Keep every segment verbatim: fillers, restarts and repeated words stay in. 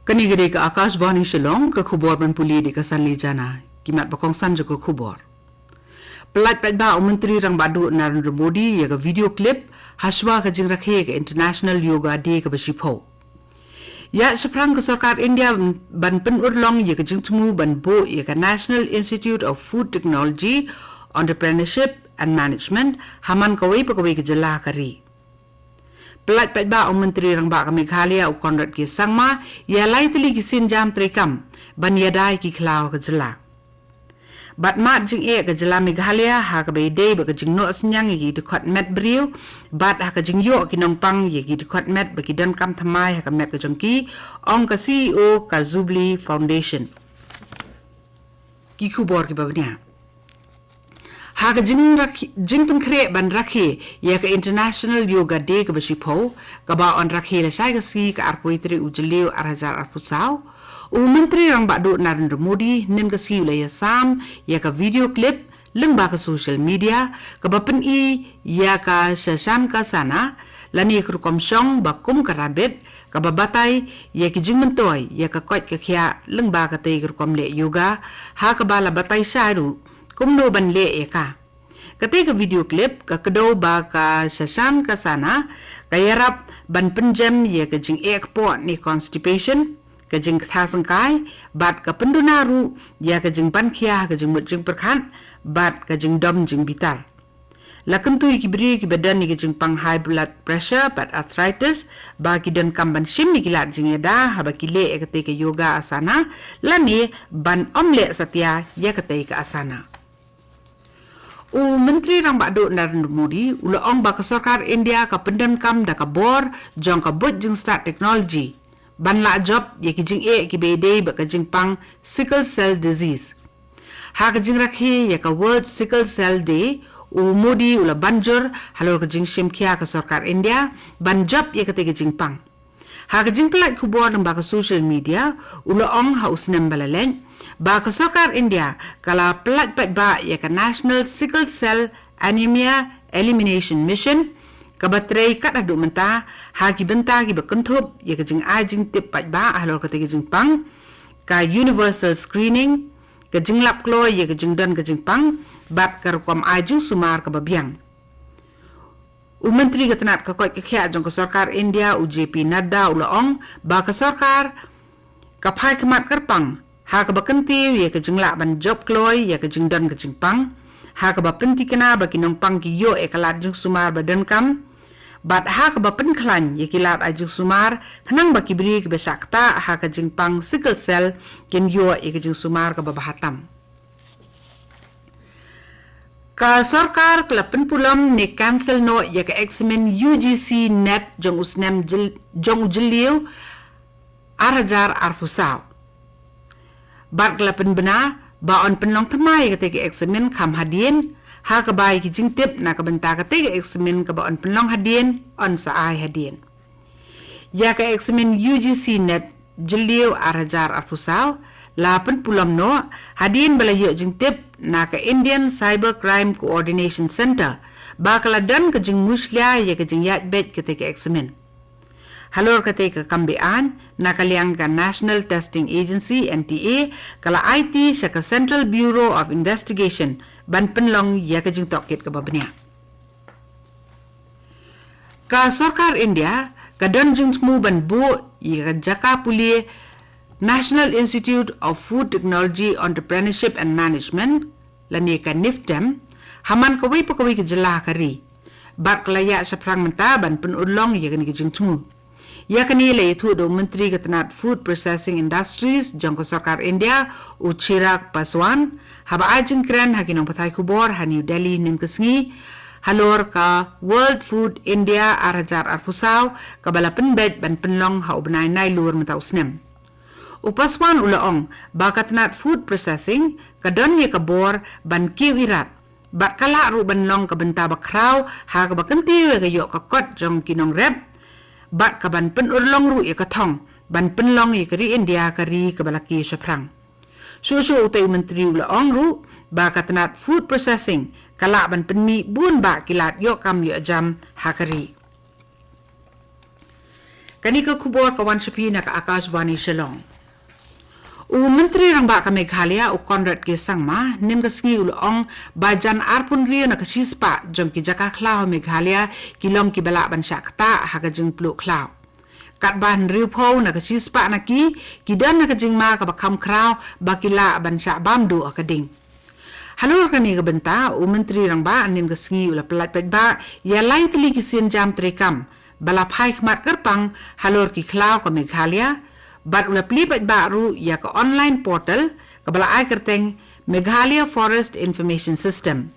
Kane ka dei ka Akashvani Shillong, ka khubor ban pule da ka Sanli Jana. Ki mat ba kongsan jong ka khubor. Pyllait paidbah u Myntri Rangbah Duh Narendra Modi ïa ka video clip hashwa ka jingrakhe ka International Yoga Day kaba shiphew. Ïa shaphrang ka sorkar India ban pynurlong ïa ka jingthmu ban buh ïa ka National Institute of Food Technology, Entrepreneurship and Management ha man kawei pa kawei ka jylla ka ri. Pyllait paidbah u Myntri Rangbah ka Meghalaya u Conrad K Sangma ïa lai tylli ki sienjam treikam ban ïada ïa ki khlaw ka jylla. Bad mad jingeh ka jylla Meghalaya ha kaba ïadei bad ka jingnoh synñiang ïa ki dkhot met briew, bad ha ka jingïoh ki nongpang ïa ki dkhot met ba ki donkam thymmai ha ka met ka jong ki, ong ka C E O ka Jubilee Foundation. Ki khubor kiba bniah. Ha ka jingrakhe, jingpynkhreh ban rakhe ïa ka International Yoga Day kaba shiphew, kaba yn rakhe lashai ka sngi ka arphew tarik u Jylliew arhajar arphew saw, u Myntri Rangbah Duh Narendra Modi hynnin ka sngi u la ïasam ïa ka video clip lyngba ka social media, kaba pyni ïa ka Shashanka Asana, lane ka rukom shong ba kum ka rabbit, kaba batai ïa ki jingmyntoi ïa ka koit ka khiah lyngba katei ka rukom leh yoga, ha kaba la batai shai ruh kumno ban leh ïa ka. Katei ka video clip ka kdew ba ka Shashanka Asana ka ïarap ban pynjem ïa ka jingeh kpoh ne constipation, ka jingktha syngkai, bad ka pynduna ruh ïa ka jingpang khia, ka jingmut jingpyrkhat, bad ka jingdom jingbitar. La kyntu ïa ki briew kiba don ïa ka jingpang high blood pressure bad arthritis ba ki donkam ban shim ïa ki lad jingïada haba ki leh ïa katei ka yoga asana, lane ban ym leh satia ïa katei ka asana. U Myntri Rangbah Duh Narendra Modi u la ong ba ka sorkar India ka pyndonkam da ka bor jong ka buit jingstad technology ban lah jop ïa ki jingeh kiba ïadei bad ka jingpang sickle cell disease. Ha ka jingrakhe ïa ka World Sickle Cell Day, u Modi u la ban jur halor ka jingshim khia ka sorkar India ban jop ïa katei ka jingpang. Ha ka jingpyllait khubor lyngba ka social media, u la ong ha u snem ba la leit ba ka sorkar India ka la pyllait paidbah ïa ka National Sickle Cell Anemia Elimination Mission, kaba trei kat haduh mynta ha ki bynta kiba kynthup ïa ka jingai jingtip paidbah halor katei ka jingpang, ka universal screening, ka jinglap kloi ïa ka jingdon ka jingpang, bad ka rukom ai jingsumar kaba biang. U Myntri ka tnat ka koit ka khiah jong ka sorkar India, u J P Nadda, u la ong ba ka sorkar ka phai khmat kyrpang ha kaba kyntiew ïa ka jinglah ban jop kloi ïa ka jingdon ka jingpang, ha kaba pynthikna ba ki nongpang ki ïoh ïa ka lad jingsumar ba donkam, bad ha kaba pynkhlaiñ ïa ki lad ai jingsumar khnang ba ki briew kiba shah ktah ha ka jingpang sickle cell kin ïoh ïa ka jingsumar kaba bha tam. Ka sorkar ka la pynpulom ne cancel noh ïa ka eksamin U G C NET jong u snem jyl-, jong u jylliew ar hajar arphew saw. Bad ka la pynbna ba yn pynlong thymmai ïa katei ka eksamin kham hadien, ha kaba ïa ki jingtip na ka bynta katei ka eksamin kaba yn pynlong hadien, yn sa ai hadien. Ïa ka eksamin U G C NET jylliew ar hajar arphew saw la pynpulom noh hadien ba la ïoh jingtip na ka Indian Cyber Crime Coordination Centre ba ka la don ka jingmushlia ïa ka jingïaid beit katei ka eksamin. Halor katei ka kam be-aiñ, na ka liang ka National Testing Agency, N T A, ka la aiti sha ka Central Bureau of Investigation ban pynlong ïa ka jingtohkit kaba bniah. Ka sorkar India ka don jingthmu ban buh ïa ka jaka pule National Institute of Food Technology, Entrepreneurship and Management, lane ka NIFTEM, ha man kawei pa kawei ka jylla ka ri. Bad ka la ïaid shaphrang mynta ban pynurlong ïa kane ka jingthmu. Ïa kane la ïathuh da u Myntri ka tnat Food Processing Industries jong ka sorkar India, u Chirag Paswan, haba ai jingkren ha ki nongpathai khubor ha New Delhi hynnin ka sngi halor ka World Food India ar hajar arphew saw, kaba la pynbeit ban pynlong ha u bnai Nailur mynta u snem. U Paswan u la ong ba ka tnat food processing ka don ïa ka bor ban kiew irat, bad ka lah ruh ban long ka bynta ba khraw ha kaba kyntiew ïa ka ïoh ka kot jong ki nongrep, bad ka ban pynurlong ruh ïa ka thong ban pynlong ïa ka ri India ka ri kaba la kiew shaphrang. Shuh shuh utei u Myntri u la ong ruh ba ka tnat food processing ka lah ban pynmih bun bah ki lad ïoh kam ïoh jam ha ka ri. Kane ka khubor ka wan sha phi na ka Akashvani Shillong. U Myntri Rangbah ka Meghalaya, u Conrad K Sangma, hynnin ka sngi u la ong ba jan arphew hynriew na ka shispah jong ki jaka khlaw ha Meghalaya ki long kiba lah ban shah ktah ha ka jingpluh khlaw. Katba hynriewphew na ka shispah na ki, ki don ha ka jingma kaba kham khraw ba ki lah ban shah bam duh ha ka ding. Halor kane ka bynta, u Myntri Rangbah hynnin ka sngi u la pyllait paidbah ïa lai tylli ki sienjam treikam ba la phai khmat kyrpang halor ki khlaw ka Meghalaya, bad u la plie paidbah ruh ïa ka online portal kaba la ai kyrteng Meghalaya Forest Information System.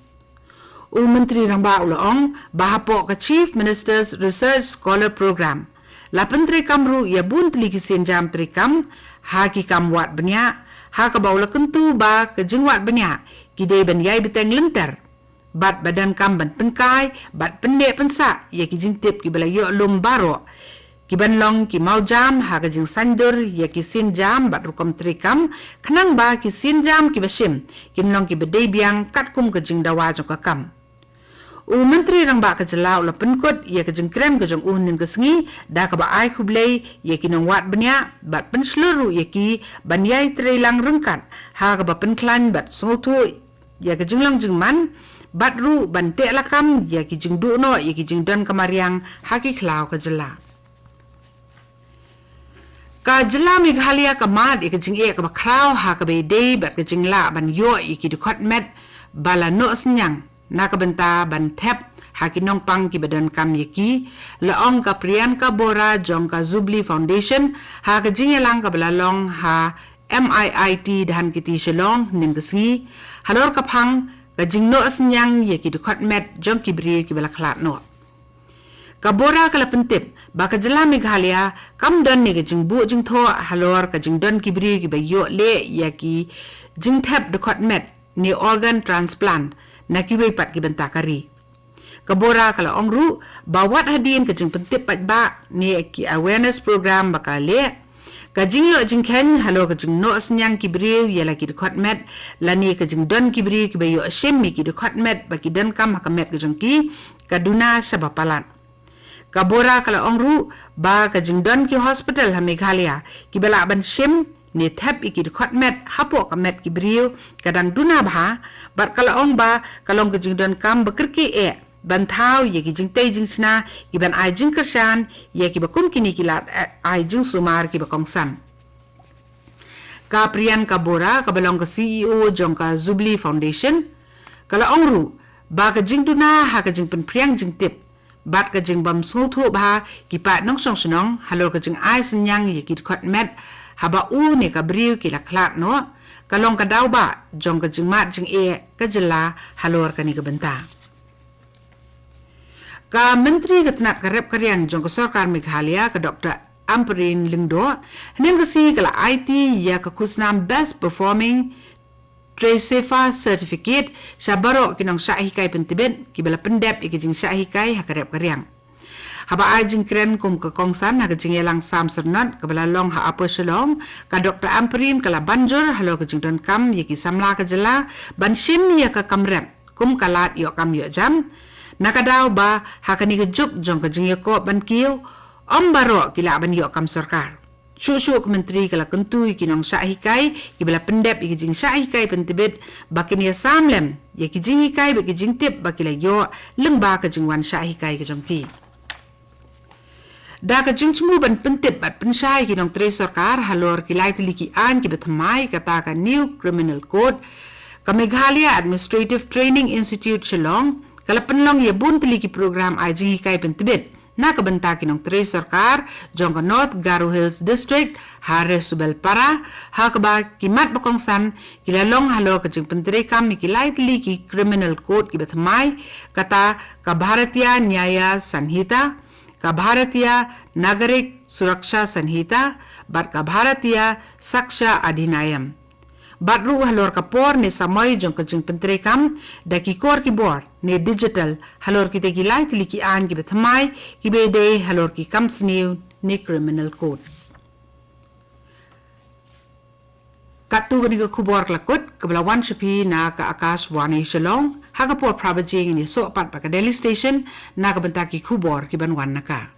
U Myntri Rangbah u la ong ba hapoh ka Chief Minister's Research Scholar Program la pyntreikam ruh ïa bun tylli ki sienjam treikam ha ki kam wad bniah, ha kaba u la kyntu ba ka jingwad bniah ki dei ban ïai bteng lynter bad ba donkam ban tyngkai bad pynneh pynsah ïa ki jingtip kiba la ïoh lum baroh, ki ban long ki mawjam ha ka jingsaiñdur ïa ki sienjam bad rukom treikam, khnang ba ki sienjam kiba shim kin long kiba dei biang katkum ka jingdawa jong ka kam. U Myntri Rangbah ka jylla u la pynkut ïa ka jingkren ka jong u hynnin ka sngi da kaba ai khublei ïa ki nongwad bniah bad pynshlur ruh ïa ki ban ïai trei lang ryngkat ha kaba pynkhlaiñ bad sngewthuh ïa ka jinglong jingman, bad ruh ban teh lakam ïa ki jingduh noh ïa ki jingdon ka mariang ha ki khlaw ka jylla. Ka jylla Meghalaya ka mad ïa ka jingeh kaba khraw ha kaba ïadei bad ka jinglah ban ïoh ïa ki dkhot met ba la noh synñiang na ka bynta ban thep ha ki nongpang kiba donkam ïa ki, la ong ka Priyanka Bora jong ka Jubilee Foundation ha ka jingïalang kaba la long ha M I I T Dhankheti Shillong hynnin ka sngi, halor ka phang ka jingnoh synñiang ïa ki dkhot met jong ki briew kiba la khlad noh. Ka Bora ka la pyntip ba ka jylla Meghalaya kam don ne ka jingbuh jingthoh halor ka jingdon ki briew kiba ïoh leh ïa ki jingthep dkhot met ne organ transplant na kiwei pat ki bynta ka ri. Ka Bora ka la ong ruh ba wat hadien ka jingpyntip paidbah ne ki awareness program ba ka leh, ka jingïoh jingkheiñ halor ka jingnoh synñiang ki briew ïa la ki dkhot met lane ka jingdon ki briew kiba ïoh shim ïa ki dkhot met ba ki donkam ha ka met ka jong ki, ka duna shaba palat. Ka Bora ka la ong ruh ba ka jingdon ki hospital ha Meghalaya kiba lah ban shim ne thep ïa ki dkhot met hapoh ka met ki briew ka dang duna bha, bad ka la ong ba ka long ka jingdonkam ba kyrkieh ban thaw ïa ki jingtei jingshna kiban ai jingkyrshan ïa kiba kum kine ki lad, eh, ai jingsumar kiba kongsan. Ka Priyanka Bora kaba long ka C E O jong ka Jubilee Foundation ka la ong ruh ba ka jingduna ha ka jingpynphriang jingtip bad ka jingbym sngewthuh bha ki paid nongshong shnong halor ka jingai synñiang ïa ki dkhot met haba u ne ka briew ki la khlad noh, ka long ka daw ba jong ka jingmad jingeh ka jylla halor kane ka bynta. Ka Myntri ka tnat ka rep ka riang jong ka Sorkar Meghalaya, ka Doctor Ampareen Lyngdoh, hynnin ka sngi ka la aiti ïa ka khusnam Best Performing Trei Sepha Certificate sha baroh ki nongshah hikai pyntbit kiba la pyndep ïa ka jingshah hikai ha ka rep ka riang. Haba ai jingkren kum ka kongsan ha ka jingïalang Sam Syrnot kaba la long ha Upper Shillong, ka Doctor Ampareen ka la ban jur halor ka jingdonkam ïa ki samla ka jylla ban shim ïa ka kam rep kum ka lad ïoh kam ïoh jam, na ka daw ba ha kane ka juk jong ka jingïakob ban kiew, ym baroh ki lah ban ïoh kam sorkar. Shuh shuh ka Myntri ka la kyntu ïa ki nongshah hikai kiba la pyndep ïa ki jingshah hikai pyntbit ba kin ïa sam lem ïa ki jinghikai bad ki jingtip ba ki la ïoh lyngba ka jingwan shah hikai ka jong ki. Da ka jingthmu ban pyntip bad pynshai ïa ki nongtrei sorkar halor ki lai tylli ki aiñ kiba thymmai, kata ka New Criminal Code, ka Meghalaya Administrative Training Institute Shillong ka la pynlong ïa bun tylli ki program ai jinghikai pyntbit na ka bynta ki nongtrei sorkar jong ka North Garo Hills District ha Resubelpara, ha kaba ki mat ba kongsan ki la long halor ka jingpyntreikam ïa ki lai tylli ki Criminal Code kiba thymmai, kata ka Bharatiya Nyaya Sanhita, ka Bharatiya Nagarik Suraksha Sanhita bad ka Bharatiya Sakshya Adhinayam. Bad ruh halor ka por ne samoi jong ka jingpyntreikam da ki kor ki bor ne digital halor kitei ki lai tylli ki aiñ kiba thymmai kiba dei halor ki kam sniew ne Criminal Code. Katto kane ka khubor ka la kut kaba la wan sha phi na ka Akashvani Shillong, ha ka por phra baje ngin ïasoh pat bad ka Delhi Station na ka bynta ki khubor kiban wan na ka.